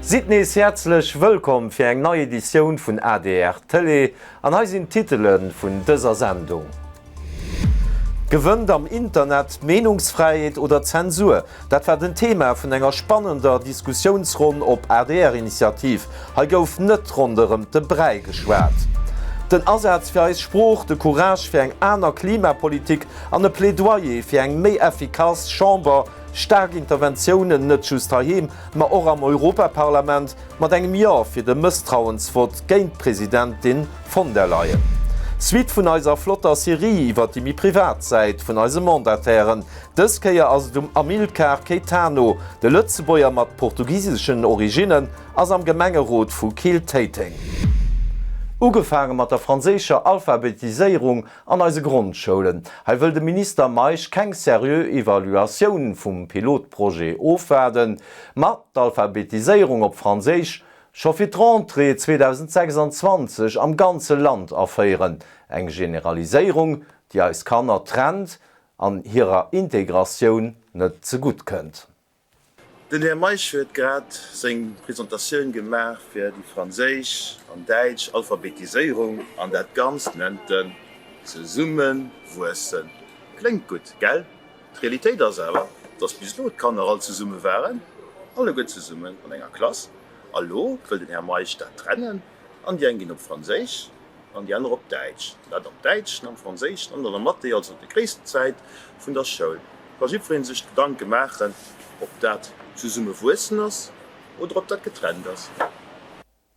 Sidd nees häerzlech wëllkomm fir eng nei Editioun vun adr Tëlee an hei sinn d'Titele vun dëser Sendung. Gewënnt am Internet d'Meenungsfräiheet oder d'Zensur? Dat war den Thema vun enger spannender Diskussiounsronn op ADR-Initiativ. Hei gouf net ronderëmt de Bräi geschwat. Den Asaz fir eis Sprooch, de Courage fir eng aner Klimapolitik an e Plädoyer fir eng méi effikass Chamber, staark Interventiounen net just heiheem, ma och am Europaparlament, mat engem Jo fir de Mësstrauensvott géint d'Presidentin von der Leyen. Suite vun eiser flotter Serie iwwer déi méi privat Säit vun eise Mandatairen. Dës Kéier ass et um Amilcar Caetano, de Lëtzebuerger mat portugiseschen Originnen ass am Gemengerot vu Keel-Téiteng. Ugefaange mat der franséischer Alphabetiséierung an eise Grondschoulen. Hei wëll de Minister Meisch keng seriö Evaluatioun vum Pilotprojet ofwaarden, ma d'Alphabetiséierung op Franséisch scho fir d'Rentrée 2026 am ganze Land aféieren. Eng Generaliséierung, déi eis Kanner trennt an hirer Integratioun net zegutt kënnt. Den Här Meisch huet grad seng Presentatioun gemaach fir déi franséisch an däitsch Alphabetiséierung an dat Ganzt nennt en Zesumme wuessen. Kléngt gutt, gell? D'Realitéit ass awer, dass bis elo d'Kanner all zesumme waren, alleguer zesummen an enger Klass. A lo wëll den Här Meisch dat trennen an déi eng ginn op Franséisch an déi aner op Däitsch. Dat am Däitschen, am Franséischen an an der Mathé, also déi gréissten Zäit vun der Schoul. Ka jiddweree sech Gedanke maachen, ob dat zesumme wuessen ass oder ob dat getrennt ass.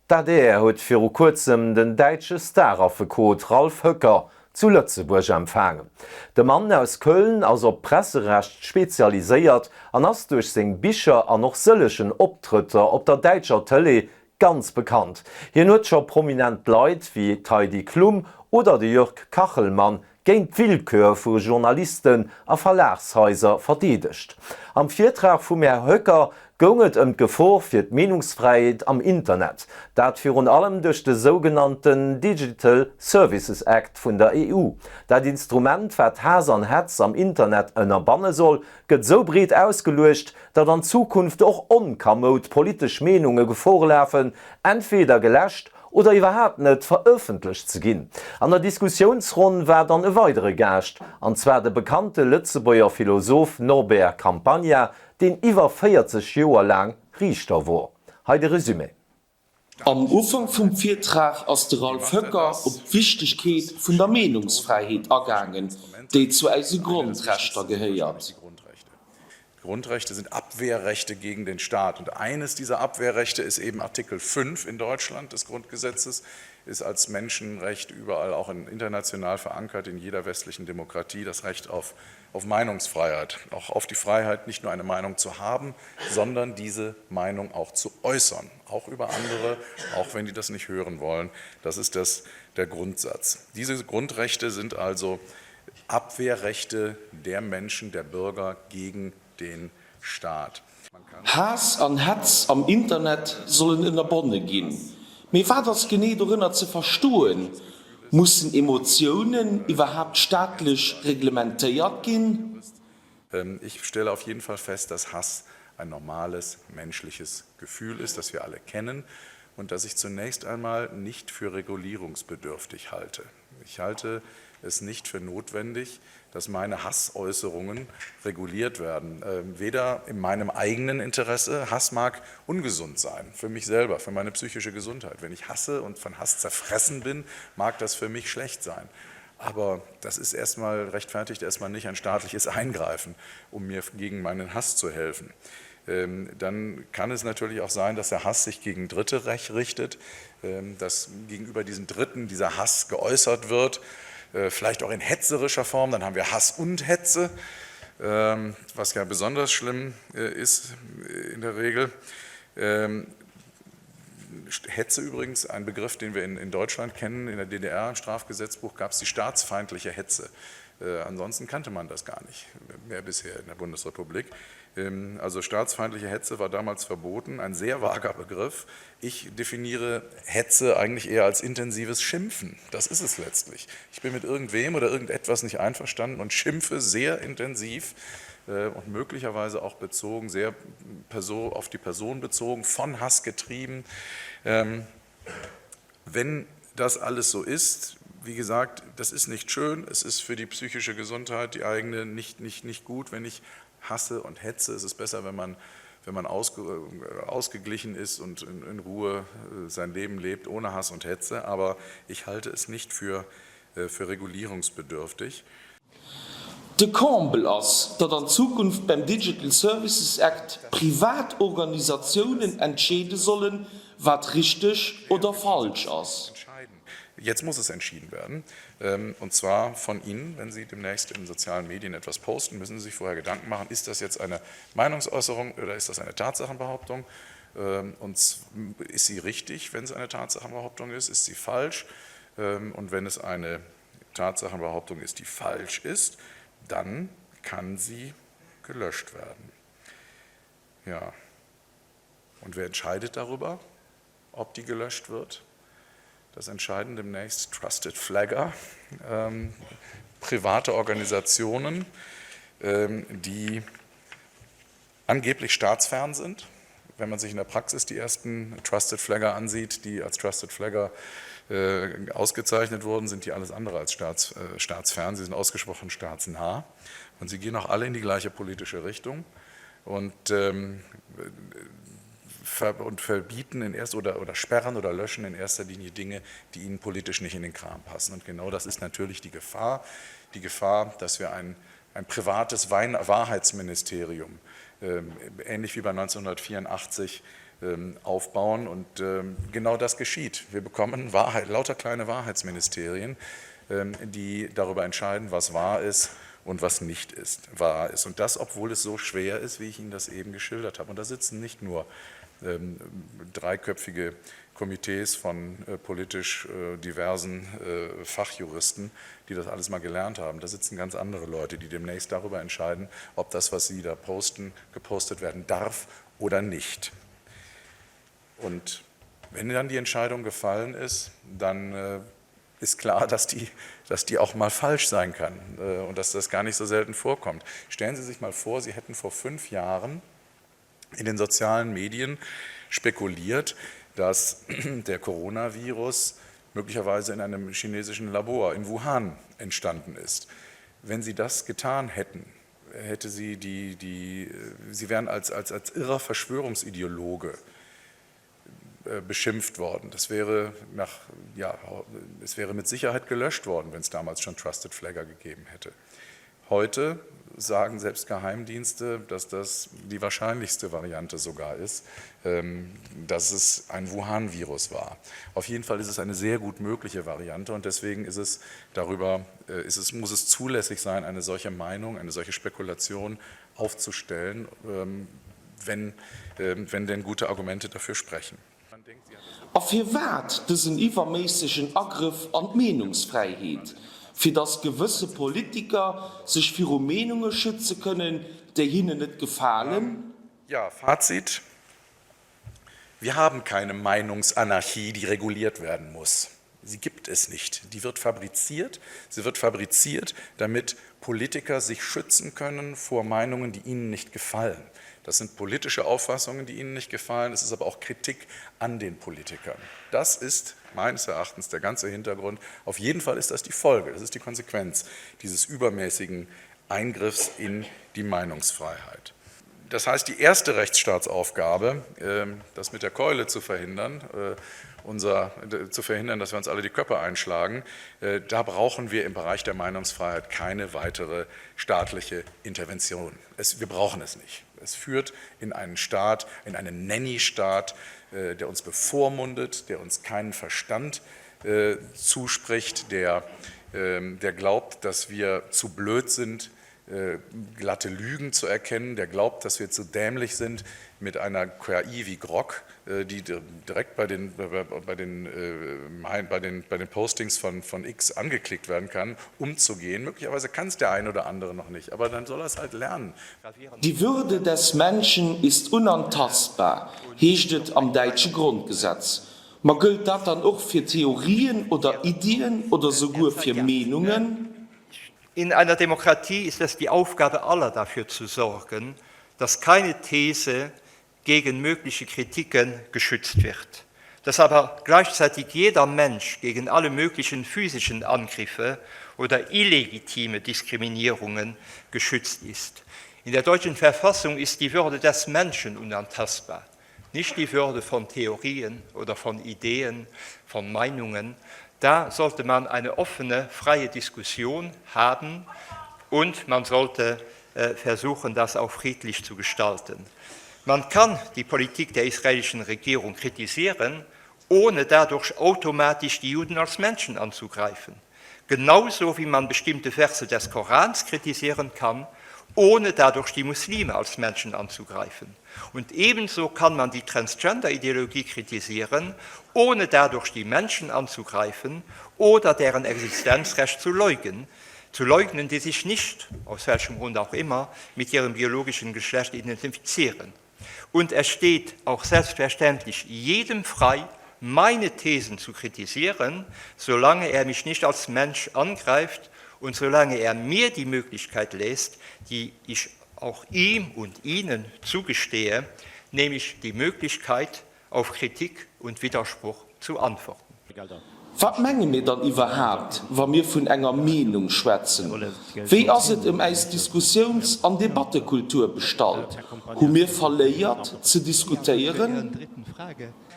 D'adr huet viru kuerzem den däitsche Star-Affekot Ralf Höcker zu Lëtzebuerg empfaangen. De Mann aus Köln ass op Presserecht spezialiséiert an ass duerch seng Bicher an och sëllegen Optrëtter op der däitscher Tëlee Ganz bekannt. Hien huet scho prominent Leit wéi d'Heidi Klum oder de Jörg Kachelmann géint d'Willkür vu Journalisten a Verlagshaiser verdeedegt. Am Virtrag vum Här Höcker goung et ëm d'Gefor fir d'Meenungsfräiheet am Internet, dat virun allem duerch de sougenannten Digital Services Act vun der EU. Dat Instrument, wat Haass an Hetz am Internet ënnerbanne soll, gëtt esou breet ausgeluecht, datt an Zukunft och onkamoud politesch Meenunge Gefor lafen, entweder geläscht oder iwwerhaapt net verëffentlecht ze ginn. An der Diskussiounsronn war dann e weidere Gaascht, an zwar de bekannte Lëtzebuerger Philosoph Norbert Campagna, deen iwwer 40 Joer laang Riichter wor. Hei de Resumé. Am Ufank vum Virtrag ass de Ralph Höcker op d'Wichtegkeet vun der Meenungsfräiheet agaangen, déi zu eise Grondrechter gehéiert. Grundrechte sind Abwehrrechte gegen den Staat. Und eines dieser Abwehrrechte ist eben Artikel 5 in Deutschland des Grundgesetzes, ist als Menschenrecht überall auch international verankert in jeder westlichen Demokratie das Recht auf auf Meinungsfreiheit, auch auf die Freiheit, nicht nur eine Meinung zu haben, sondern diese Meinung auch zu äußern, auch über andere, auch wenn die das nicht hören wollen. Das ist das, der Grundsatz. Diese Grundrechte sind also Abwehrrechte der Menschen, der Bürger gegen den Staat. Haass an Hetz am Internet sollen ënnerbonne ginn. Mee wat ass genee dorënner ze verstoen? Mussen Emotiounen iwwerhaapt staatlech reglementéiert ginn? Ich stelle auf jeden Fall fest, dass Hass ein normales menschliches Gefühl ist, das wir alle kennen und das ich zunächst einmal nicht für regulierungsbedürftig halte. Ich halte es nicht für notwendig, dass meine Hassäußerungen reguliert werden. Weder in meinem eigenen Interesse, Hass mag ungesund sein, für mich selber, für meine psychische Gesundheit. Wenn ich hasse und von Hass zerfressen bin, mag das für mich schlecht sein. Aber das ist erstmal rechtfertigt erstmal nicht ein staatliches Eingreifen, um mir gegen meinen Hass zu helfen. Dann kann es natürlich auch sein, dass der Hass sich gegen Dritte richtet, dass gegenüber diesen Dritten dieser Hass geäußert wird, vielleicht auch in hetzerischer Form, dann haben wir Hass und Hetze, was ja besonders schlimm ist in der Regel. Hetze übrigens ein Begriff, den wir in, in Deutschland kennen. In der DDR im Strafgesetzbuch gab es die staatsfeindliche Hetze. Äh, ansonsten kannte man das gar nicht mehr bisher in der Bundesrepublik. Also staatsfeindliche Hetze war damals verboten, ein sehr vager Begriff. Ich definiere Hetze eigentlich eher als intensives Schimpfen. Das ist es letztlich. Ich bin mit irgendwem oder irgendetwas nicht einverstanden und schimpfe sehr intensiv und möglicherweise auch bezogen, sehr auf die Person bezogen, von Hass getrieben. Wenn das alles so ist, wie gesagt, das ist nicht schön, es ist für die psychische Gesundheit die eigene nicht, nicht, nicht gut, wenn ich hasse und hetze. Es ist besser, wenn man, wenn man ausge, ausgeglichen ist und in, in Ruhe sein Leben lebt, ohne Hass und Hetze. Aber ich halte es nicht für, für regulierungsbedürftig. De Comble ass, datt an Zukunft beim Digital Services Act privat Organisatiounen entscheede sollen, wat richteg oder falsch ass. Jetzt muss es entschieden werden, und zwar von Ihnen, wenn Sie demnächst in sozialen Medien etwas posten, müssen Sie sich vorher Gedanken machen, ist das jetzt eine Meinungsäußerung oder ist das eine Tatsachenbehauptung? Und ist sie richtig, wenn es eine Tatsachenbehauptung ist? Ist sie falsch? Und wenn es eine Tatsachenbehauptung ist, die falsch ist, dann kann sie gelöscht werden. Ja. Und wer entscheidet darüber, ob die gelöscht wird? Das entscheiden demnächst Trusted Flagger, ähm, private Organisationen, ähm, die angeblich staatsfern sind. Wenn man sich in der Praxis die ersten Trusted Flagger ansieht, die als Trusted Flagger äh, ausgezeichnet wurden, sind die alles andere als staats, äh, staatsfern. Sie sind ausgesprochen staatsnah und sie gehen auch alle in die gleiche politische Richtung und, ähm, ver und verbieten in erst oder, oder sperren oder löschen in erster Linie Dinge, die ihnen politisch nicht in den Kram passen. Und genau das ist natürlich die Gefahr, die Gefahr, dass wir ein, ein privates Wein Wahrheitsministerium, ähm, ähnlich wie bei 1984, ähm, aufbauen. Und ähm, genau das geschieht. Wir bekommen Wahrheit, lauter kleine Wahrheitsministerien, ähm, die darüber entscheiden, was wahr ist und was nicht ist, wahr ist. Und das, obwohl es so schwer ist, wie ich Ihnen das eben geschildert habe. Und da sitzen nicht nur ähm, dreiköpfige Komitees von äh, politisch äh, diversen äh, Fachjuristen, die das alles mal gelernt haben. Da sitzen ganz andere Leute, die demnächst darüber entscheiden, ob das, was sie da posten, gepostet werden darf oder nicht. Und wenn dann die Entscheidung gefallen ist, dann äh, ist klar, dass die, dass die auch mal falsch sein kann äh, und dass das gar nicht so selten vorkommt. Stellen Sie sich mal vor, Sie hätten vor fünf Jahren in den sozialen Medien spekuliert, dass der Coronavirus möglicherweise in einem chinesischen Labor in Wuhan entstanden ist. Wenn Sie das getan hätten, hätte sie die, die, sie wären als, als, als irrer Verschwörungsideologe beschimpft worden. Das wäre, nach, ja, es wäre mit Sicherheit gelöscht worden, wenn es damals schon Trusted Flagger gegeben hätte. Heute sagen selbst Geheimdienste, dass das die wahrscheinlichste Variante sogar ist, dass es ein Wuhan-Virus war. Auf jeden Fall ist es eine sehr gut mögliche Variante und deswegen ist es darüber, ist es, muss es zulässig sein, eine solche Meinung, eine solche Spekulation aufzustellen, wenn, wenn denn gute Argumente dafür sprechen. A firwat dësen iwwerméissegen Agrëff an d'Meenungsfräiheet? Fir datt gewësse Politiker sech viru Meenunge schütze kënnen, déi hinnen net gefalen? Ja, Fazit, Wir haben keine Meinungsanarchie, die reguliert werden muss. Sie gibt es nicht. Die wird fabriziert. Sie wird fabriziert, damit Politiker sich schützen können vor Meinungen, die ihnen nicht gefallen. Das sind politische Auffassungen, die ihnen nicht gefallen. Es ist aber auch Kritik an den Politikern. Das ist meines Erachtens der ganze Hintergrund. Auf jeden Fall ist das die Folge, das ist die Konsequenz dieses übermäßigen Eingriffs in die Meinungsfreiheit. Das heißt, die erste Rechtsstaatsaufgabe, das mit der Keule zu verhindern, unser, zu verhindern, dass wir uns alle die Köpfe einschlagen, da brauchen wir im Bereich der Meinungsfreiheit keine weitere staatliche Intervention. Es, wir brauchen es nicht. Es führt in einen Staat, in einen Nanny-Staat, der uns bevormundet, der uns keinen Verstand zuspricht, der, der glaubt, dass wir zu blöd sind, glatte Lügen zu erkennen, der glaubt, dass wir zu dämlich sind, mit einer KI wie Grok, die direkt bei den, bei den, bei den, bei den Postings von, von X angeklickt werden kann, umzugehen. Möglicherweise kann es der ein oder andere noch nicht, aber dann soll er es halt lernen. Die Würde des Menschen ist unantastbar, heescht et am däitsche Grondgesetz. Ma gëllt dat dann och fir Theorien oder Iddien oder souguer fir Meenungen? In einer Demokratie ist es die Aufgabe aller dafür zu sorgen, dass keine These gegen mögliche Kritiken geschützt wird, dass aber gleichzeitig jeder Mensch gegen alle möglichen physischen Angriffe oder illegitime Diskriminierungen geschützt ist. In der deutschen Verfassung ist die Würde des Menschen unantastbar, nicht die Würde von Theorien oder von Ideen, von Meinungen. Da sollte man eine offene, freie Diskussion haben und man sollte äh, versuchen, das auch friedlich zu gestalten. Man kann die Politik der israelischen Regierung kritisieren, ohne dadurch automatisch die Juden als Menschen anzugreifen. Genauso wie man bestimmte Verse des Korans kritisieren kann, ohne dadurch die Muslime als Menschen anzugreifen. Und ebenso kann man die Transgender-Ideologie kritisieren, ohne dadurch die Menschen anzugreifen oder deren Existenzrecht zu leugnen, zu leugnen, die sich nicht, aus welchem Grund auch immer, mit ihrem biologischen Geschlecht identifizieren. Und es steht auch selbstverständlich jedem frei, meine Thesen zu kritisieren, solange er mich nicht als Mensch angreift und solange er mir die Möglichkeit lässt, die ich auch ihm und Ihnen zugestehe, nämlich die Möglichkeit, auf Kritik und Widerspruch zu antworten. Wat menge mir dann iwwerhaapt, wa mir vun enger Meenung schwätzen? Wéi ass et ëm äis Diskussiouns an Debattekultur bestallt? Hu mir verléiert ze diskutéieren?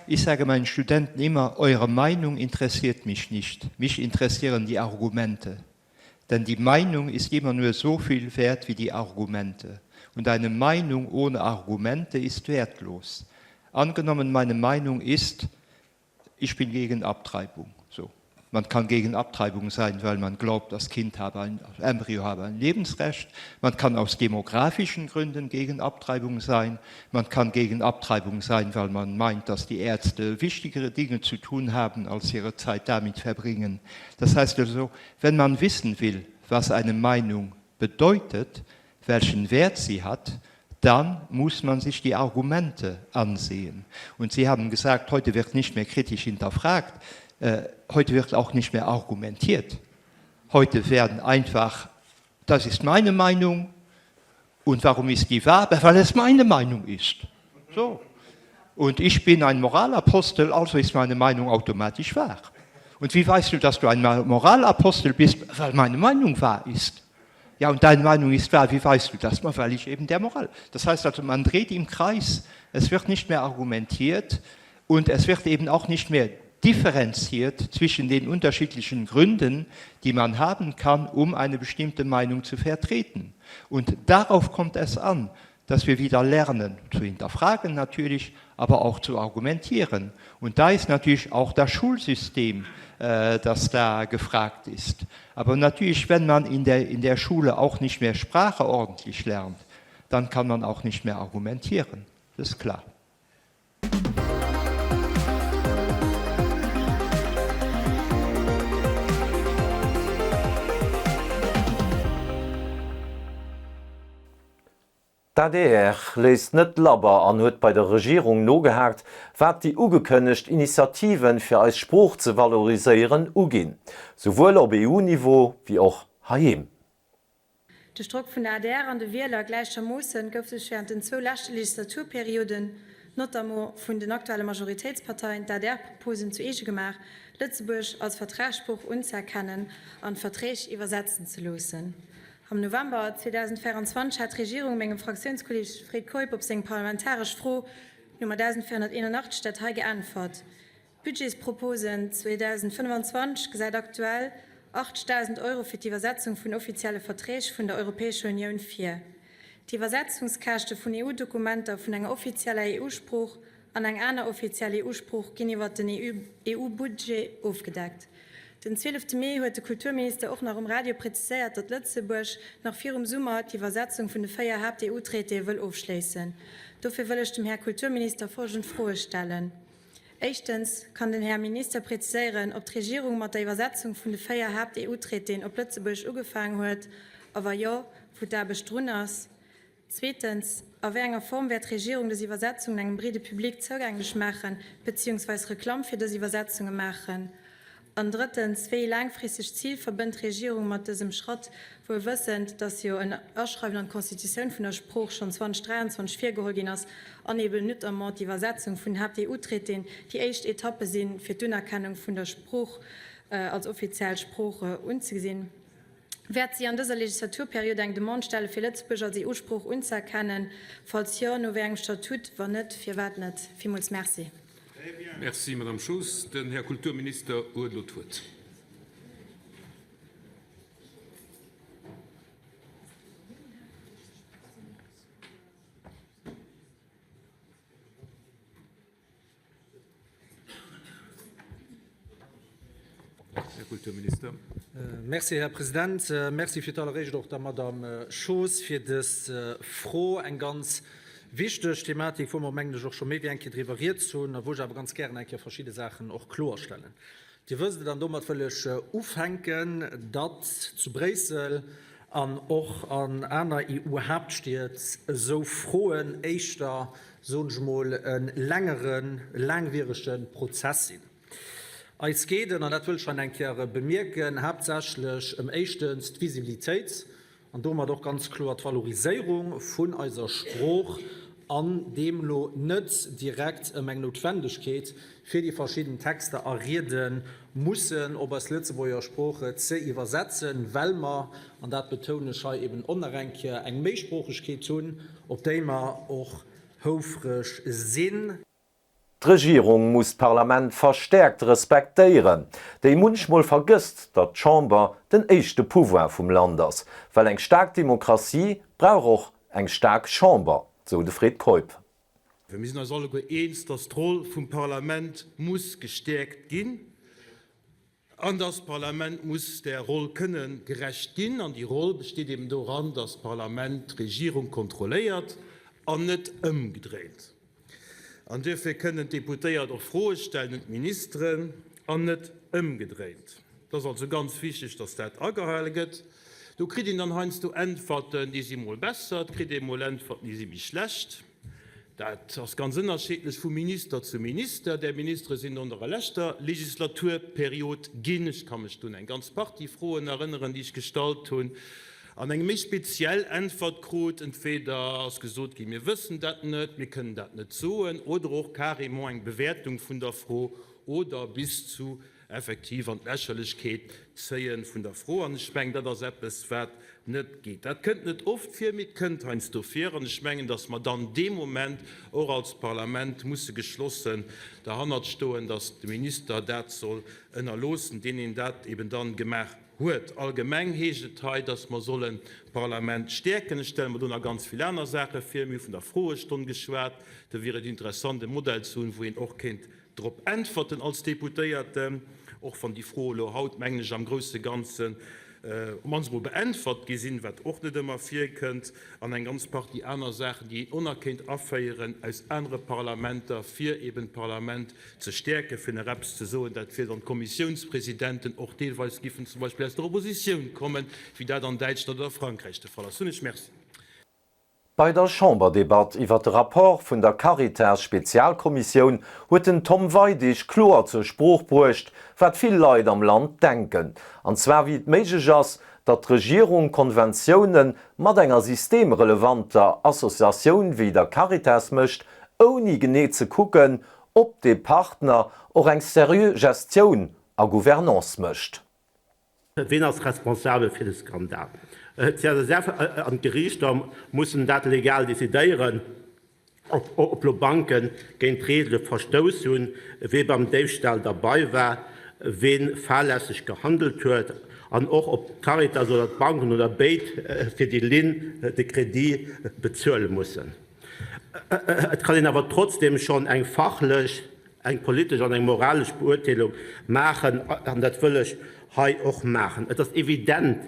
Ich sage meinen Studenten immer, Eure Meinung interessiert mich nicht, mich interessieren die Argumente. Denn die Meinung ist immer nur so viel wert wie die Argumente. Und eine Meinung ohne Argumente ist wertlos. Angenommen, meine Meinung ist, ich bin gegen Abtreibung. So. Man kann gegen Abtreibung sein, weil man glaubt, das Kind habe ein Embryo habe ein Lebensrecht. Man kann aus demografischen Gründen gegen Abtreibung sein. Man kann gegen Abtreibung sein, weil man meint, dass die Ärzte wichtigere Dinge zu tun haben, als ihre Zeit damit verbringen. Das heißt also, wenn man wissen will, was eine Meinung bedeutet, welchen Wert sie hat, dann muss man sich die Argumente ansehen. Und Sie haben gesagt, heute wird nicht mehr kritisch hinterfragt, äh, heute wird auch nicht mehr argumentiert. Heute werden einfach, das ist meine Meinung und warum ist die wahr? Weil es meine Meinung ist. So. Und ich bin ein Moralapostel, also ist meine Meinung automatisch wahr. Und wie weißt du, dass du ein Moralapostel bist? Weil meine Meinung wahr ist. Ja, und deine Meinung ist wahr, wie weißt du das? Weil ich eben der Moral. Das heißt also, man dreht im Kreis, es wird nicht mehr argumentiert und es wird eben auch nicht mehr differenziert zwischen den unterschiedlichen Gründen, die man haben kann, um eine bestimmte Meinung zu vertreten. Und darauf kommt es an, dass wir wieder lernen, zu hinterfragen natürlich, aber auch zu argumentieren. Und da ist natürlich auch das Schulsystem, äh, das da gefragt ist. Aber natürlich, wenn man in der, in der Schule auch nicht mehr Sprache ordentlich lernt, dann kann man auch nicht mehr argumentieren. Das ist klar. D'adr léisst net labber an huet bei der Regierung nogehaakt, wat déi ugekënnegt Initiativen, fir eis Sprooch ze valoriséieren, uginn, souwuel op EU-Niveau wéi och heiheem. Duerch Drock vun der adr an de Wieler gläichermoossen gouf sech während den zwou leschte Legislaturperioden, notamment vun den aktuelle Majoritéitsparteien, d'ADR-Proposen zu eege gemaach, Lëtzebuerg als Vertragssprooch unzëerkennen an d'Verträg iwwersetzen ze loossen. Am November 2024 hat d'Regierung mengem Fraktiounskolleeg Fred Keup op seng parlamentaresch Fro Nummer 1481 dat hei geäntwert, D'Budgetspropose 2025 gesäit aktuell 80.000 Euro fir d'Iwwersetzung vun offizielle Verträg vun der Europäescher Unioun vir. D'Iwwersetzungskäschte vun EU-Dokumenter vun enger offizieller EU-Sprooch an eng aner offiziell EU-Sprooch ginn iwwer den EU-Budget ofgedeckt. Den 12 Mee huet de Kulturminister och nach um Radio preziséiert, datt Lëtzebuerg nach virum Summer d'Iwwersetzung vun de 4 Haapt-EU-Traitéë wëll ofschléissen. Dofir wëll ech dem Här Kulturminister folgend Froe stellen. Éischtens, Kann den Här Minister preziséieren, ob d'Regierung mat der Iwwersetzung vun de 4 Haapt-EU-Traitéen op Lëtzebuergesch ugefaangen huet, a wa jo, wou d'Aarbecht drun ass? Zweetens, A wéi enger Form wäert d'Regierung dës Iwwersetzungen engem breede Public zougänglech maachen, beziehungsweis Reklamm fir dës Iwwersetzunge maachen? An drëttens, Wéi ee laangfristegt Zil verbënnt d'Regierung mat dësem Schratt, wuel wëssend, dass jo en Aschreiwen an d'Constitutioun vun der Sprooch schonn 2023 virgeholl ginn ass an eben notamment d'Iwwersetzung vun den Haapt-EU-Traitéen déi éischt Etappe sinn, fir d'Unerkennung vun der Sprooch als offiziell Sprooch unzegesinn? Wäert si an dëser Legislaturperiod eng Demande stelle fir Lëtzebuerg als EU-Sprooch unzëerkennen? Falls jo, no wéi engem Statut? Wann net, firwat net? Villmools Merci. Merci, Madamm Schoos. Den Här Kulturminister huet elo d'Wuert. Här Kulturminister. Merci, Här President. Merci fir d'alleréischt och der Madamm Schoos fir dës Fro, eng ganz wichteg Thematik, wou mer, mengen ech, och scho méi wéi eng Kéier driwwer rieds hunn a wou ech awer ganz gären eng Kéier verschidde Saachen och kloerstellen. Dir wësst et, an domat wëll ech ufänken, datt zu Bréissel an och an aner EU-Haaptstied esou Froen éischter, soen ech emol, e längeren, e laangwierege Prozess sinn. Eis geet et, an dat wëll ech hei eng Kéier bemierken, haaptsächlech ëm éischtens d'Visibilitéit An domat och ganz kloer d'Valoriséierung vun eiser Sprooch an deemno net direkt ëm eng Noutwendegkeet, fir déi verschidden Texter a Riede mussen op eis Lëtzebuerger Sprooch ze iwwersetzen, well mer, an dat betounen ech hei eben och nach eng Kéier, eng Méisproochegkeet hunn, op déi mer och houfreg sinn. D'Regierung muss d'Parlament verstäerkt respektéieren, déi munchmol vergësst, datt d'Chamber den éischte Pouvoir vum Land ass, well eng staark Demokratie brauch och eng staark Chamber, sou de Fred Keup. Mir sinn eis alleguer eens, datt d'Roll vum Parlament muss gestäerkt ginn. An dass d'Parlament muss där Roll kënne gerecht ginn. An déi Roll besteet eben doran, dass d'Parlament d'Regierung kontrolléiert an net ëmgedréint. An duerfir kënnen d'Deputéiert och Froe stellen un d'Ministeren an net ëmgedréint. Et ass also ganz wichteg, dass dat agehale gëtt. Do kritt een dann heiansdo Äntwerten, déi si mol besser, et kritt ee mol Äntwerten, déi si méi schlecht. Dat ass ganz ënnerschiddlech vu Minister zu Minister. Där Ministere sinn an der leschter Legislaturperiod ginn. Ech ka mech do un eng ganz Partie Froen erënneren, déi ech gestallt hunn an eng méi speziell Äntwert krut. Entweder ass gesot ginn, mir wëssen dat net, mir kënnen dat net soen, oder och carrément eng Bewäertung vun der Fro oder bis zu effektiv an d'Lächerlechkeet zéie vun der Fro. An ech mengen, dat ass eppes, wat net geet. Dat kënnt net oft vir, mee et kënnt heiansdo vir. An ech mengen, datt mer dann dee Moment och als Parlament musse geschlossen derhannert stoen, datt de Minister dat soll ënnerloossen, deen een dat eben dann gemaach huet. Allgemeng heescht et hei, datt mer sollen d'Parlament stäerken. Ech stelle mer do nach ganz vill aner Saache vir. Mir hu vun der Froestonn geschwat. Do wier et interessant, e Modell ze hunn, wou een och kéint drop äntwerten als Deputéierten, och wann déi Fro elo haut, mengen ech, am grousse Ganzen op mannst emol beäntwert gi sinn, wat och net ëmmer virkënnt, an eng ganz Partie aner Saachen, déi een och nach kéint aféieren aus anere Parlamenter, fir eben d'Parlament ze stäerken, fir nach eppes ze soen, dat wier dann d'Kommissiounspresidenten och deelweis giffen zum Beispill aus der Oppositioun kommen, wéi dat an Däitschland oder Frankräich de Fall ass. Hunn ech. Merci. Bei der Chamberdebatt iwwer de Rapport vun der Caritas-Spezialkommissioun huet den Tom Weidig kloer zur Sprooch bruecht, wat vill Leit am Land denken, an zwar wéi et méiglech ass, datt d'Regierung Konventioune mat enger systemrelevanter Associatioun wéi der Caritas mécht, ouni genee ze kucken, ob dee Partner och eng seriö Gestioun a Gouvernance mécht. Ween ass responsabel fir de Skandal? D'CSSF an d'Geriichter mussen dat legal decidéieren, ob lo Banke géint d'Reegele verstouss hunn, wee beim Déifstal derbei war, wee fahrlässeg gehandelt huet an och ob d'Caritas oder d'Banken oder béid fir déi Ligne de crédit bezuele mussen. Et kann een awer trotzdeem schonn eng fachlech. eng politesch an eng moralesch Beurteelung maachen, an dat wëll ech hei och maachen. Et ass evident,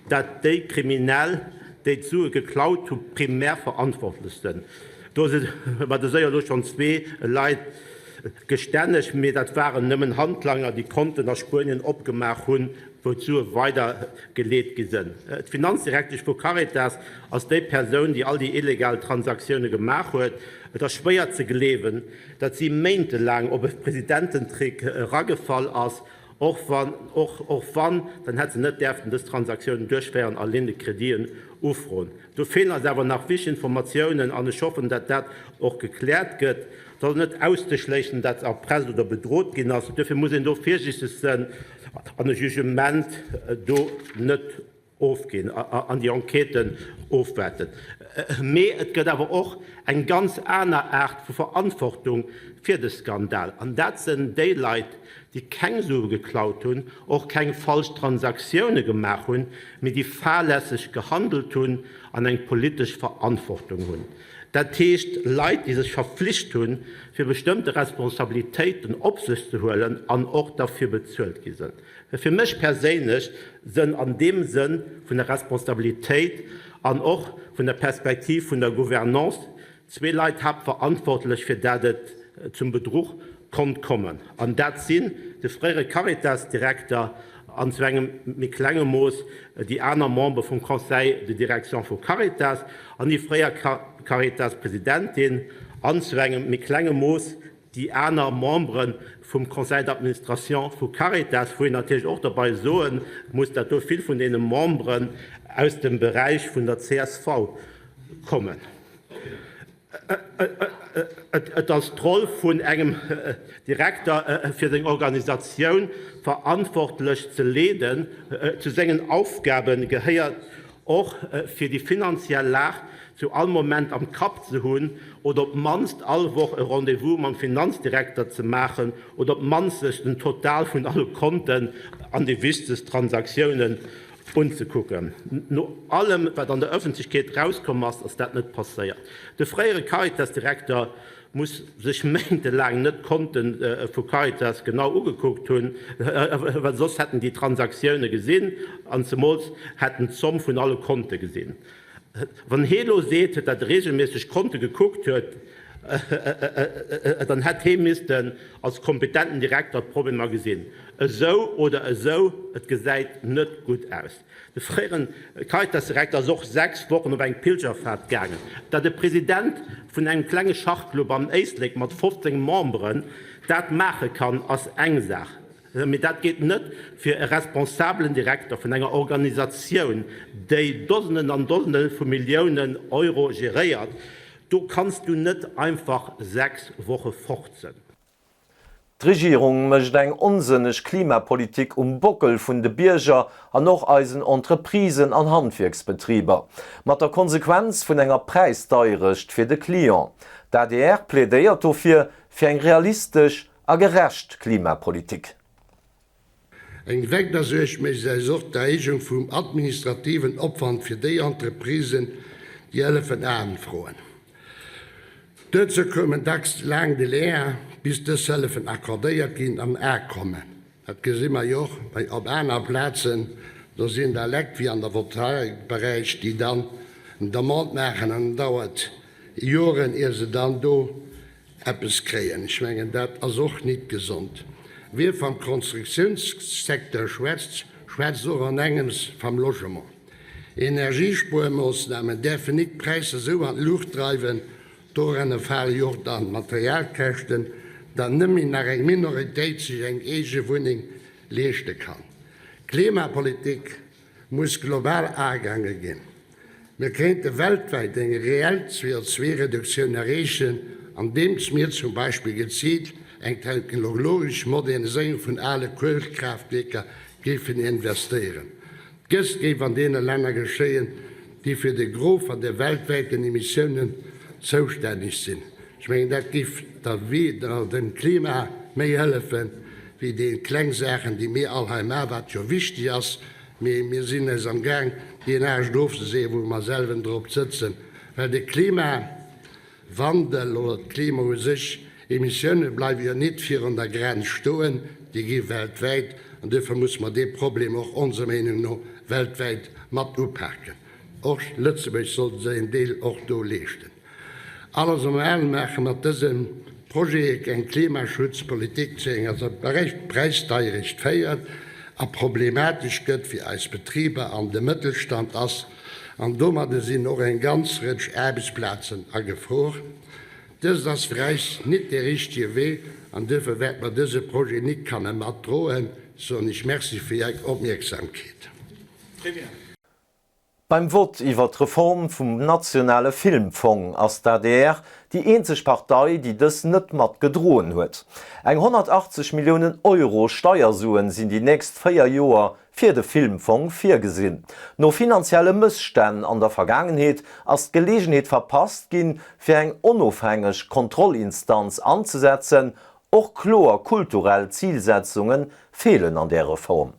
dat déi Kriminell, déi d'Sue geklaut hu primär verantwortlech sënn. Do si mer de séier elo schonn zwee Leit gestänneg, mee dat waren nëmmen Handlanger, déi Konten a Spuenien opgemaach hunn, wou d'Sue weidergeleet gi sënn. D'Finanzdirektesch vu Caritas ass déi Persoun, déi all déi illegal Transaktioune gemaach huet. Et ass schwéier ze gleewen, datt si méintelaang op e Presidententrick eragefall ass. Och wann, och wann, dann hätt se net däerften dës Transaktiounen duerchféieren a Ligne de créditen ufroen. Do feelen eis awer nach wichteg Informatiounen an ech hoffen, dat dat och gekläert gëtt. Et ass net auszeschléissen, dat se erpresst oder bedrot ginn ass. Duerfir muss een do virsiichteg sënn an e Jugement do net ofginn an déi Enquêten ofwaarden. Mee et gëtt awer och eng ganz aner Aart vu Verantwortung fir de Skandal, an dat sënn déi Leit, déi keng Sue geklaut hunn, och keng falsch Transaktioune gemaach hunn, mee déi fahrlässeg gehandelt hunn an eng politesch Verantwortung hunn. Dat heescht Leit, déi sech verflicht hunn, fir bestëmmte Responsabilitéiten op sech ze huelen an och derfir bezuelt gi sënn. Fir mech perséinlech sënn an deem Sënn vun der Responsabilitéit an och vun der Perspektiv vun der Gouvernance zwee Leit haaptverantwortlech fir dat et zum Bedruch konnt kommen, an dat sinn de fréiere Caritas-Direkter an zu engem méi klenge Mooss déi aner Membere vum Conseil de direction vu Caritas an déi fréier Caritas-Presidentin an zu engem méi klenge Mooss déi aner Membere vum Conseil d'administration vu Caritas, wou een natierlech och derbei soe muss, datt do vill vun deene Memberen aus dem Beräich vun der csv kommen. Et ass d'Roll vun engem Direkter, fir seng Organisatioun verantwortlech ze leeden. Zu sengen Aufgabe gehéiert och, fir déi finanziell Lag zu all Moment am Kapp ze hunn oder op d'mannst all Woch e Rendez-vous mam Finanzdirekter ze maachen oder op d'mannst sech den Total vun alle Konten an déi wichtegst Transaktiounen unzekucken. No allem, wat an der Ëffentlechkeet erauskomm ass, ass dat net passéiert. De fréiere Caritas-Direkter muss sech méintelaang net d'Konte vu Caritas genau ugekuckt hunn, well soss hätt en déi Transaktioune gesinn an zemools hätt en d'Zomm vun alle Konte gesinn. Wann hee lo seet, datt e reegelméisseg d'Konte gekuckt huet, dann hätt hee missten als kompetenten Direkter d'Problemer gesinn. Esou oder esou, et gesäit net gutt aus. De fréieren Caritas-Direkter ass och 6 Wochen op eng Pilgerfaart gaangen. Datt e President vun engem klenge Schachclub am Éislek mat 15 Memberen dat maache kann, ass eng Saach. Mee dat geet net fir e responsabelen Direkter vun enger Organisatioun, déi Dosenden an Dosende vu Milliounen Euro geréiert. Do kanns du net einfach 6 Woche fort sënn. D'Regierung mécht eng onsënneg Klimapolitik um Bockel vun de Bierger an och eisen Entreprisen an Handwierksbetriber, mat der Konsequenz vun enger Präisdeierecht fir de Client. D'adr plädéiert dofir fir eng realistesch a gerecht Klimapolitik. Eng weider Suerg mécht eis och d'Erhéijung vum administrativen Opwand fir déi Entreprisen, déi Hëllefen anfroen. Duerzou koumen dacks laang Delaien, bis dës Hëllefen accordéiert ginn an akommen. Dat gesi mer jo och bei op aner Plazen, do sinn der Lekt wéi an der Voltaikberäich, déi dann eng Demande maachen an et dauert Joren, ier se dann do eppes kréien. Ech mengen, dat ass och nit gesond. Wie vam Konstruktiounssecteur schwätzt, schwätzt och an engems vam Logement. Energiespuermoossnamen däerfen nit d'Präisser esou an d'Luucht dreiwen, doranner fale jo och dann d'Materialkäschten, datt nëmme nach eng Minoritéit sech eng eege Wunneng leeschte kann. D'Klimapolitik muss global agaange ginn. Mir kéinte weltwäit eng reell CO2-Reduktioun erreechen, andeems mir zum Beispill geziilt eng technologesch Moderniséierung vun ale Kuelekraaftwierker géifen investéieren. Dëst géif an deene Länner geschéien, déi fir de Gros van de weltwäiten Emissiounen zoustänneg sinn. Ech mengen, dat géif dem Klima méi hëllefen, wéi déi kleng Saachen, déi mir all hei maachen, wat jo wichteg ass, mee mir sinn eis am Gaang, deen Aascht ofzeseeën, wou mer selwen drop sëtzen, well de Klimawandel oder d'Klima u sech. Emissioune bleiwe jo nit virun der Grenz stoen, déi gi weltwäit, an duerfir musse mer dee Problem och onser Meenung no weltwäit mat upaken. Och Lëtzebuerg sollt säin Deel och do leeschten. Alles am Alem maache mat dësem Projet eng Klimaschutzpolitik zu enger Präisdeierecht féiert a problematesch gëtt fir eis Betriber an de Mëttelstand ass, an domadde sinn och eng ganz Rëtsch Aarbechtsplazen a Gefor. Dëst ass fir eis nit dee richtege Wee an duerfir wäerte mer dëse Projet nit kanne matdroen, soen ech Merci fir Är Opmierksamkeet. Beim Vott iwwer d'Reform vum nationale Filmfong ass d'ADR déi eenzeg Partei, déi dës net mat gedroen huet. Eng 180 Milliounen Euro Steiersuen sinn déi nächst 4 Joer fir de Filmfong virgesinn. No finanzielle Mësstänn an der Vergaangenheet ass d'Geleegenheet verpasst ginn, fir eng onofhängeg Kontrollinstanz anzesetzen. Och kloer kulturell Zilsetzunge feelen an där Reform.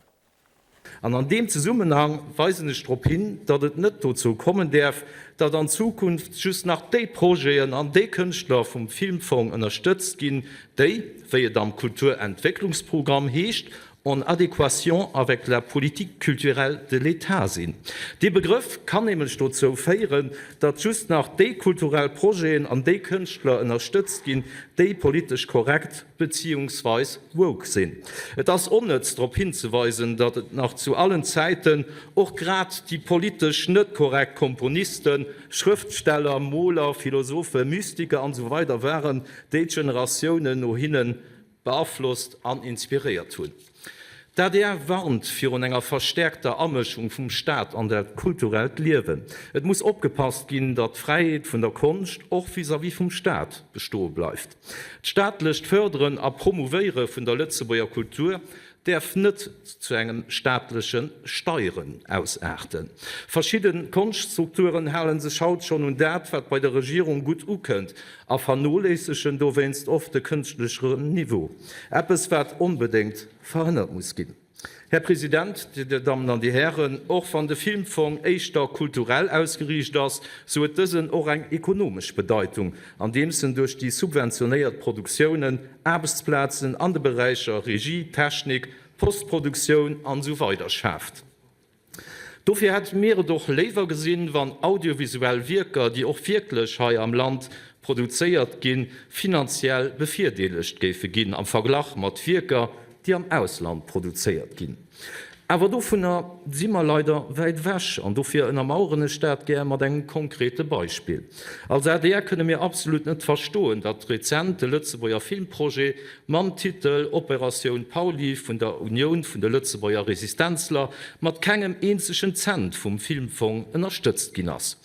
An an deem Zesummenhang weisen ech drop hin, datt et net dozou kommen däerf, datt an Zukunft just nach déi Projeten an déi Kënschtler vum Filmfong ënnerstëtzt ginn, déi, wéi et am Kulturentwécklungsprogramm heescht, en adéquation avec la politique culturelle de l'État sinn. Dee Begrëff kann nämlech dozou féieren, datt just nach déi kulturell Projeten an déi Kënschtler ënnerstëtzt ginn, déi politesch korrekt beziehungsweis woke sinn. Et ass onnëtz drop hinzeweisen, datt et nach zu allen Zäiten och grad déi politesch net korrekt Komponisten, Schrëftsteller, Moler, Philosophen, Mystiker an esou weider waren, déi d'Generatiounen no hinnen beaflosst an inspiréiert hunn. D'adr warnt virun enger verstäerkter Amëschung vum Staat an dat kulturellt Liewen. Et muss opgepasst ginn, datt d'Fräiheet vun der Konscht och vis-à-vis vum Staat bestoe bleift. D'staatlecht Fërderen a Promouvéiere vun der Lëtzebuerger Kultur däerf net zu engem staatleche Steieren ausaarten. Verschidde Konschtstrukturen hale sech haut schonn un dat, wat bei der Regierung gutt ukënnt, a vernoléissegen dowéinst oft de kënschtlechere Niveau, eppes wat onbedéngt verhënnert muss ginn. Här President, Dir Dammen an Dir Hären, och wann de Filmfong éischter kulturell ausgeriicht ass, sou huet dësen och eng ekonomesch Bedeitung, andeems en duerch déi subventionéiert Produktiounen Aarbechtsplazen an de Beräicher Regie, Technik, Postproduktioun an esou weider schaaft. Dofir hätte mir et och léiwer gesinn, wann audiovisuell Wierker, déi och wierklech hei am Land produzéiert ginn, finanziell bevirdeelegt géife ginn am Verglach mat Wierker, déi am Ausland produzéiert ginn. Awer dovunner si mer leider wäit ewech an dofir ënnermaueren ech dat gär mat engem konkrete Beispill. Als adr kënne mir absolut net verstoen, datt rezent de Lëtzebuerger Filmprojet mam Titel Operatioun Pauly vun der Unioun vun de Lëtzebuerger Resistenzler mat kengem eenzegen Cent vum Filmfong ënnerstëtzt ginn ass.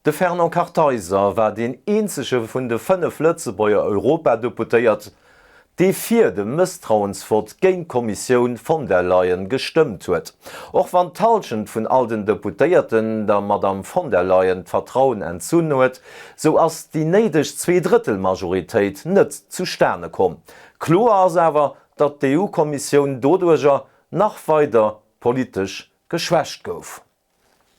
De Fernand Kartheiser war deen eenzege vun de 5 Lëtzebuerger Europadeputéiert, dee fir de Mësstrauensvott géint d'Kommissioun von der Leyen gestëmmt huet. Och wann d'Hallschent vun all den Deputéierten der Madame von der Leyen d'Vertrauen entzunn huet, sou ass déi néideg Zweedrëttelmajoritéit net zustane komm. Kloer ass awer, datt d'EU-Kommissioun doduercher nach weider politesch geschwächt gouf.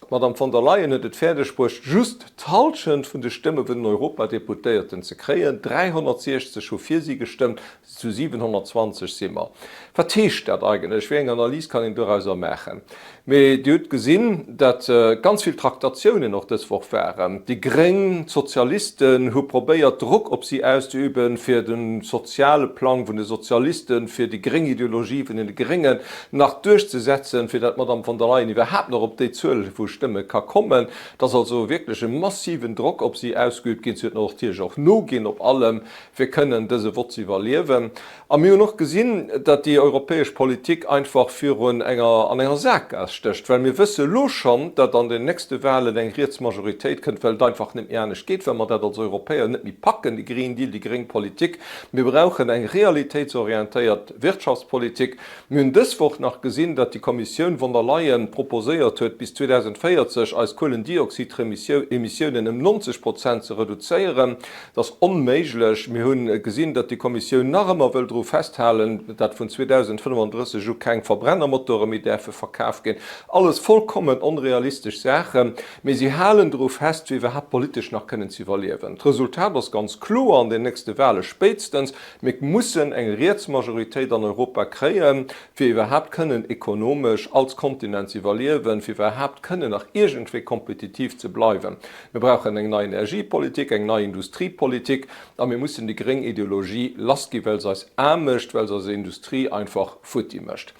D'Madame von der Leyen huet et fäerdeg bruecht, just d'Hallschent vun de Stëmme vun den Europadeputéierten ze kréien. 360 hu fir si gestëmmt, zu 720 si mer. Wat heescht dat eigentlech? Wéi eng Analys kann een dorauser maachen? Mee Dir hutt gesinn, datt ganz vill Traktatiounen och dës Woch waren. Déi Gréng, d'Sozialisten hu probéiert, Drock op si auszeüben, fir de soziale Plang vun de Sozialisten, fir déi gréng Ideologie vun den Gréngen nach duerchzesetzen, fir dat d'Madame von der Leyen iwwerhaapt nach op déi Zuel vu Stëmme ka kommen. Et ass also wierklech e massiven Drock op si ausgeübt ginn. Si huet natierlech och noginn op allem, fir kënnen dëse Vott ze iwwerliewen. A mir hunn och gesinn, datt déi europäesch Politik einfach virun enger, an enger Sakgaass stécht, well mir wësse elo schonn, datt an den nächste Wahlen eng riets Majoritéit kënnt, well et einfach net méi anescht geet, well mer dat als Europäer net méi packen, de Green Deal, déi gréng Politik. Mir brauchen eng realitéitsorientéiert Wirtschaftspolitik. Mir hunn dës Woch nach gesinn, datt déi Kommissioun von der Leyen proposéiert huet, bis 2034. 2040 eis Kuelendioxidemissiounen ëm 90 Prozent ze reduzéieren. Dat ass onméiglech. Mir hu gesinn, datt déi Kommissioun nach ëmmer wëll dru festhalen, datt vun 2035 u keng Verbrennermotore méi däerfe verkaf ginn. Alles vollkommen onrealistesch Saachen. Mee si halen dru fest, fir iwwerhaapt politesch nach kënnen ze iwwerliewen. D'Resultat ass ganz kloer, an den nächste Wahle spéitstens, Mir mussen eng riets Majoritéit an Europa kréien, fir iwwerhaapt kënnen ekonomesch als Kontinent ze iwwerliewen, fir iwwerhaapt kënnen nach iergendwéi kompetitiv ze bleiwen. Mir brauchen eng nei Energiepolitik, eng nei Industriepolitik a mir mussen déi gréng Ideologie lassgi well se eis aarm mécht, well se eiser Industrie einfach futti mécht.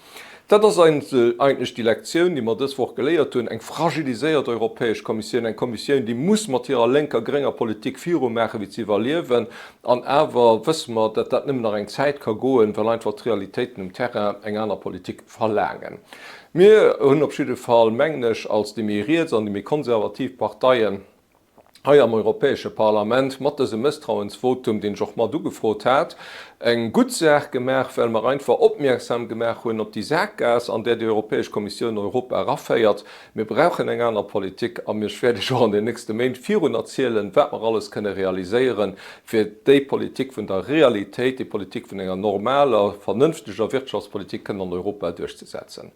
Dat ass eigentlech déi Lektioun, déi mer dës Woch geléiert hunn, Eng fragiliséiert Europäesch Kommissioun, eng Kommissioun, déi muss mat hirer lénker grénger Politik virumaachen, fir ze iwwerliewen. An awer wësse mer, datt dat nëmmen nach eng Zäit ka goen, well einfach d'Realitéiten um Terrain eng aner Politik verlaangen. Mir hunn op jidde Fall, mengen ech, als déi méi riets an déi méi konservativ Parteien, hei am Europäesche Parlament mat dësem Mësstrauensvotum, deen ech och mat ugefrot hat, eng gutt Saach gemaach, well mer einfach opmierksam gemaach hunn op déi Saakgaass, an där déi Europäesch Kommissioun Europa eraféiert. Mir brauchen eng aner Politik a mir ech wäert Iech och an den nächste Méint virun erzielen, wat mer alles kënne realiséieren, fir déi Politik vun der Realitéit, déi Politik vun enger normaler, vernënfteger Wirtschaftspolitik kënnen an Europa duerchzesetzen.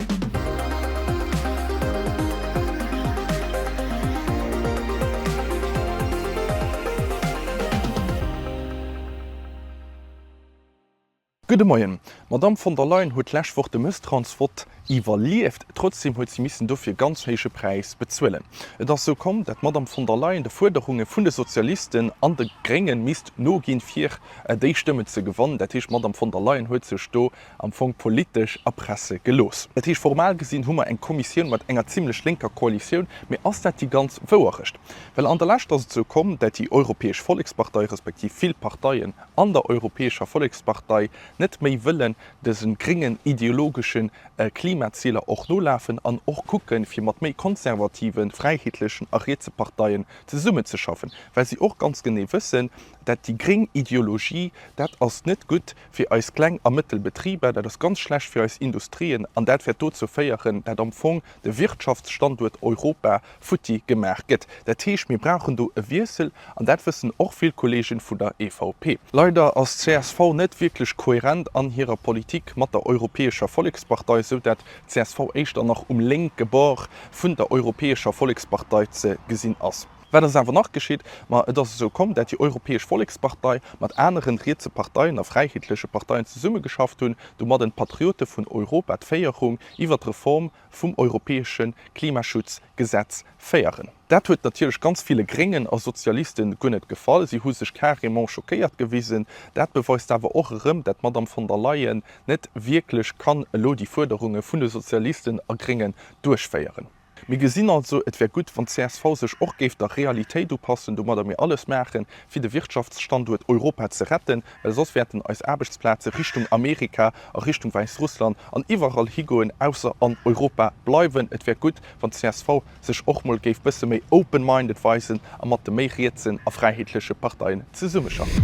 Gudde Moien. D'Madamm von der Leyen huet d'lescht Woch de Mësstrauensvott iwwerlieft. Trotzdeem huet si missen dofir ganz héije Präis bezuelen. Et ass sou komm, dat d'Madamm von der Leyen de Fuerderunge vun de Sozialisten an de Gréngen misst noginn, fir déi Stëmmen ze gewannen. Dat heescht, d'Madamm von der Leyen huet sech do am Fong politesch erpresse gelooss. Dat heescht, formal gesinn hu mer eng Kommissioun mat enger zimlech lénker Koalitioun. Mee ass dat déi ganz Wouerecht? Well an der Lescht ass et sou komm, dat déi Europäesch Vollekspartei, respektiv vill Parteien an der Europäescher Vollekspartei net méi wëllen dëse gréngen ideologesche Klimazieler och nolafen an och kucken, fir mat méi konservativen, fräiheetlechen a rietse Parteien zesummenzeschaffen, well si och ganz genee wëssen, dat déi gréng Ideologie, dat ass net gutt fir eis kleng a mëttel Betriber, dat ass ganz schlecht fir eis Industrien an dat wäert dozou féieren, dat am Fong de Wirtschaftsstanduert Europa futti gemaach gëtt. Dat heescht, mir brauchen do e Wiessel an dat wëssen och vill Kollegen vun der EVP. Leider ass csv net wierklech kohärent an hirer Politik mat der Europäescher Vollekspartei, sou dat csv éischter nach um lénke Bord vun der Europäescher Vollekspartei ze gesinn ass. Wat ass awer nach geschitt? Ma et ass esou komm, dat déi Europäesch Vollekspartei mat aneren rietse Parteien a fräiheetleche Parteien zesummegeschafft hunn, domadden d'Patriote vun Europa d'Féierung iwwer d'Reform vum europäesche Klimaschutzgesetz féieren. Dat huet natierlech ganz ville Gréngen a Sozialiste guer net gefall. Si hu sech carrément schockéiert gewisen. Dat beweist awer och erëm, dat d'Madame von der Leyen net wierklech kann elo déi Fuerderunge vun de Sozialisten a Gréngen duerchféieren. Mir gesinn also, et wär gutt, wann csv sech och géif der Realitéit upassen, domadder mir alles maachen, fir de Wirtschaftsstanduert Europa ze retten, well soss wäerten eis Aarbechtsplaze Richtung Amerika a Richtung Wäissrussland an iwwerall higoen, ausser an Europa bleiwen. Et wär gutt, wann csv sech och mol géif bësse méi open-minded weisen a mat de méi rietsen a fräiheetleche Parteien zesummeschaffen.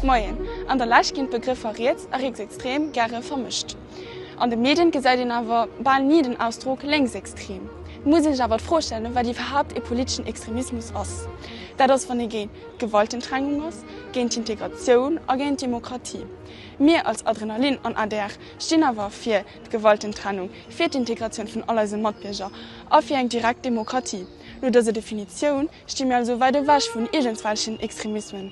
Moien, an der Lescht ginn d'Begrëffer riets a rietsextrem gäre vermëscht. An de Medien gesäit een awer bal ni den Ausdrock lénksextrem. Et muss ee sech awer d'Fro stellen, wat iwwerhaapt ee politeschen Extremismus ass. Dat ass, wann ee géint d'Gewaltentrennung ass, géint d'Integratioun a géint d'Demokratie. Mir als Adrenalin an adr stinn awer fir d'Gewaltentrennung, fir d'Integratioun vun all eise Matbierger a fir eng direkt Demokratie. No dëser Definitioun sti mir also wäit ewech vun iergendswelchen Extremismen.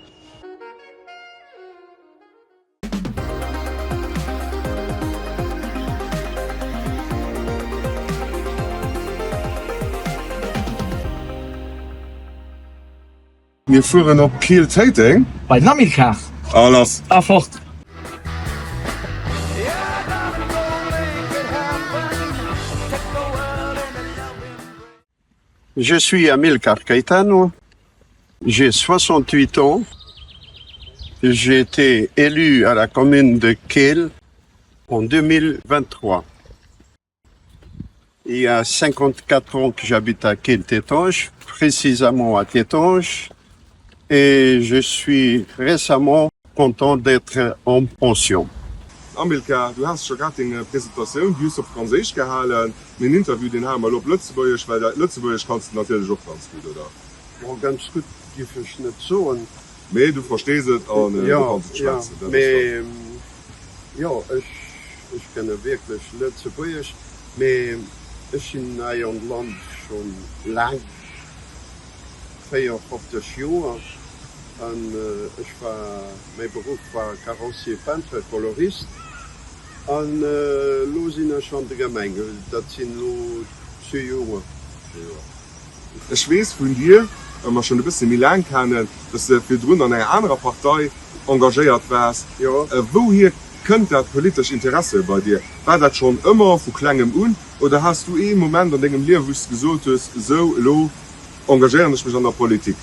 Mir fueren op Keel-Téiteng. Bei den Amilcar. A lass! A fort! Je suis Amilcar Caetano, j'ai 68 ans, j'ai été élu à la commune de Keel en 2023. Il y a 54 ans que j'habite à Keel-Tétange, précisément à Tétange, et je suis récemment content d'être en pension. Amilcar, du has scho grad deng Presentatioun, déi hues de op Franséisch gehalen, mee en Interview, deen hale mer elo op Lëtzebuergesch, well dat Lëtzebuergesch kanns de natierlech och ganz gutt, oder? Bon, ganz gutt giff ech net soen. Mee du verstees et an du kanns et schwätzen, dat ass ganz. Jo, ech ech kenne wierklech Lëtzebuergesch, mee ech sinn hei an Land schonn laang, 54 Joer, an ech war, mäi Beruff war Carrossier, Peintre, Coloriste, an elo sinn ech an der Gemeng, dat sinn elo zwee Joer. Ech weess vun dir, well mer schonn e bësse méi laang kennen, dass de virdrun an enger anerer Partei engagéiert waars. Wouhier kënnt dat politesch Interesse bei dir? War dat schonn ëmmer vu klengem un oder has du ee Moment an dengem Liewe wou s de gesot hues, esou elo engagéieren ech mech an der Politik?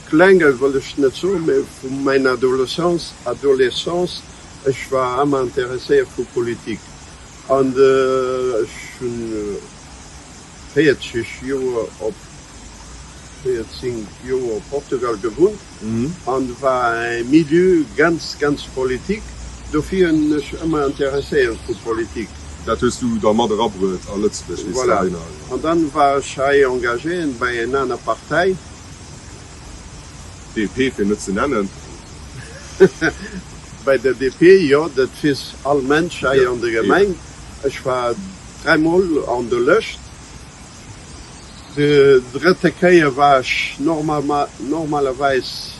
Klenge wëll ech net soen, mee vu meiner Adolescence, Adolescence, ech war ëmmer interesséiert vu Politik an ech hunn 40 Joer op 14 Joer op Portugal gewunnt an war e Milieu ganz ganz politique, dofir hunn ech ëmmer interesséiert vu Politik. Dat hues du da mat erabruet a Lëtzebuerg wéi s de Voilà, heihinner. an dann war ech hei engagéiert bei en aner Partei. DP fir net ze nennen. Bei der DP, jo, dat weess all Mensch hei an der Gemeng. Ech war Dräimol an der Lëscht. De drëtte Kéier war ech normalerweis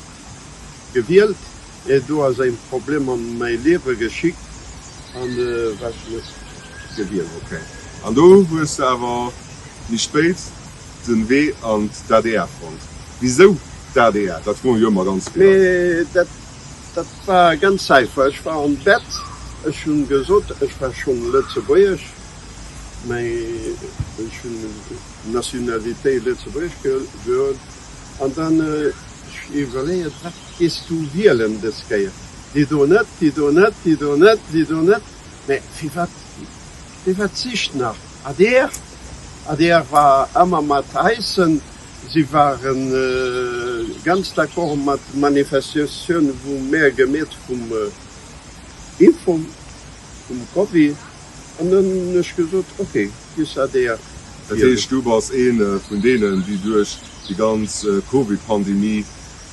gewielt, mee do ass en Problem an mäi Liewe geschickt an war ech net gewielt. Ok. An do hues de awer méi spéit den Wee an d'ADR fonnt. Wisou d'ADR? Dat froen jo ëmmer ganz vill Leit. Mee dat dat war ganz einfach. Ech war am Bett, ech hunn gesot, ech war schonn Lëtzebuergesch, Mä ech hunn d'Nationalitéit Lëtzebuerg geholl an dann ech iwwerleeën, wat gees du wielen dës Kéier? Déi do net, déi do net, déi do net, déi do net. Mä firwat, firwat sicht nach adr? Adr war ëmmer mat eis. Si ware ganz d'accord mat Manifestatioune wou mär gemeet vum Impfung, vum Covid. An dann hunn ech gesot, ok, bis adr. Dat heescht, du bass ee vun deenen, déi duerch déi ganz Covid-Pandemie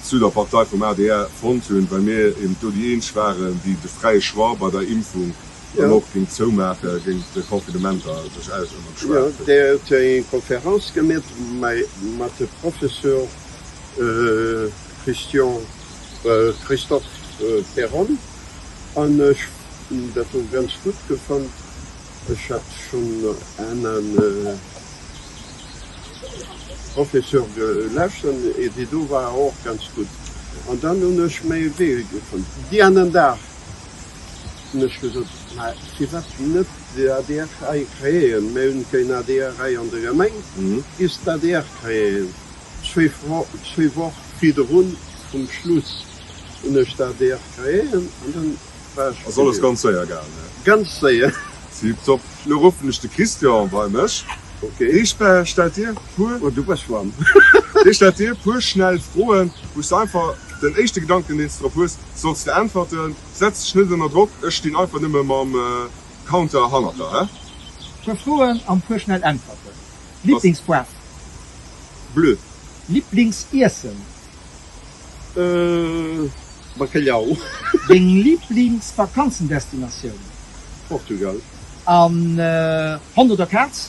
zu der Partei vum adr fonnt hunn, well mir eben do déi eenzeg waren, déi de fräie Choix bei der Impfung an och géint d'Zoumaache, géint d'Confinementer sech aus ëmmer geschwat hunn. Jo, där huet eng Konferenz gemeet mat de Professeur Christian, Christophe Perronne an ech Hunn dat do ganz gutt gefonnt. Ech hat schonn aner Professeur gelauschtert, déi do war och ganz gutt. An dann hunn ech mäi Wee gefonnt. Déi aneren Dag hunn ech gesot, ma firwat net déi adr hei kreéieren? Mir hunn keng adr hei an der Gemeng, bis d'adr kreéieren. Zwee Woch virdrun vum Schluss hunn ech d'adr kreéieren an dann. Ass alles ganz séier gaang, ne? Ganz séier. Tiptop. Lo ruffen ech de Christian bei mech. Ok. Dee stellt dir puer. Oh, du bass warm. Dee stellt dir puer schnell Froen, wou s de einfach den éischte Gedanken, deen s de drop hues, solls de äntwerten. Setz dech net ënner Drock, ech stinn einfach nëmme mam Counter hannert der, he? Puer Froen an puer schnell Äntwerten. Liblingsfaarf? Bleu. Liblingsiessen? Bacalhau. Deng Liblingsvakanzendestinatioun? Portugal. An Hond oder Kaz?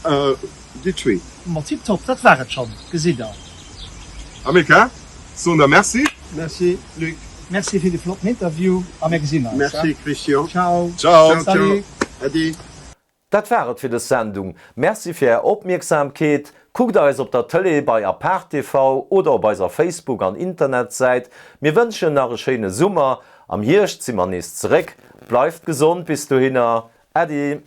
Déi zwee. Ma tiptop, dat war et schonn, gesitt der. Amilcar, soen der Merci. Merci Luc. Merci fir de flotten Interview a mir gesinn eis. Merci Christian. Ciao. Ciao. Ciao. Adi. Dat war et fir dës Sendung. Merci fir Är Opmierksamkeet. Kuckt eis op der Tëlee bei Apart TV oder op eiser Facebook an Internetsäit. Mir wënschen nach e schéine Summer. Am Hierscht si mer nees zeréck. Bleift gesond bis dohinner. Äddi.